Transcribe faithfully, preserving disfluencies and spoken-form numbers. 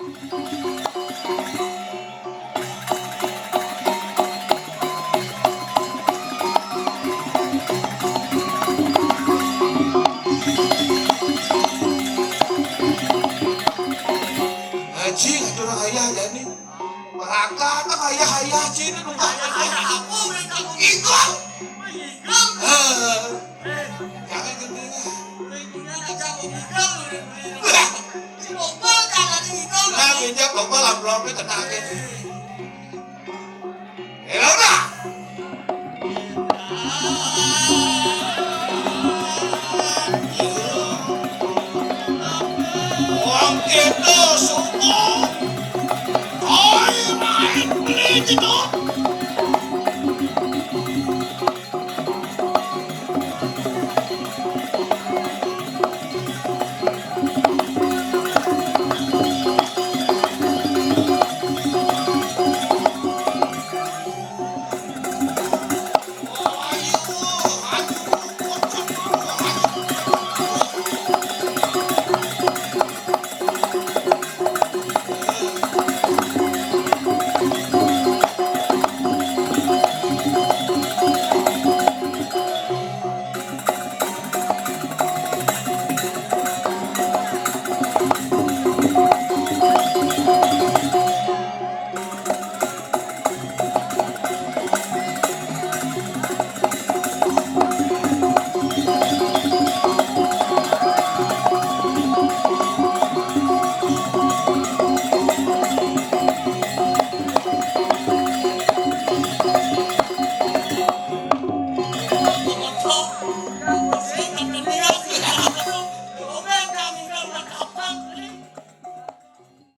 Haji, aduh, ayah, ya, nih. Meraka, tak ayah, ayah, cina, nunggu. Ikut. Eh, jangan gendeng, ah. Lah, lah, beda, Bapak, lah, belum, tenang, ya. Ya udah. Wong kita suku. Oi, main beli gitu.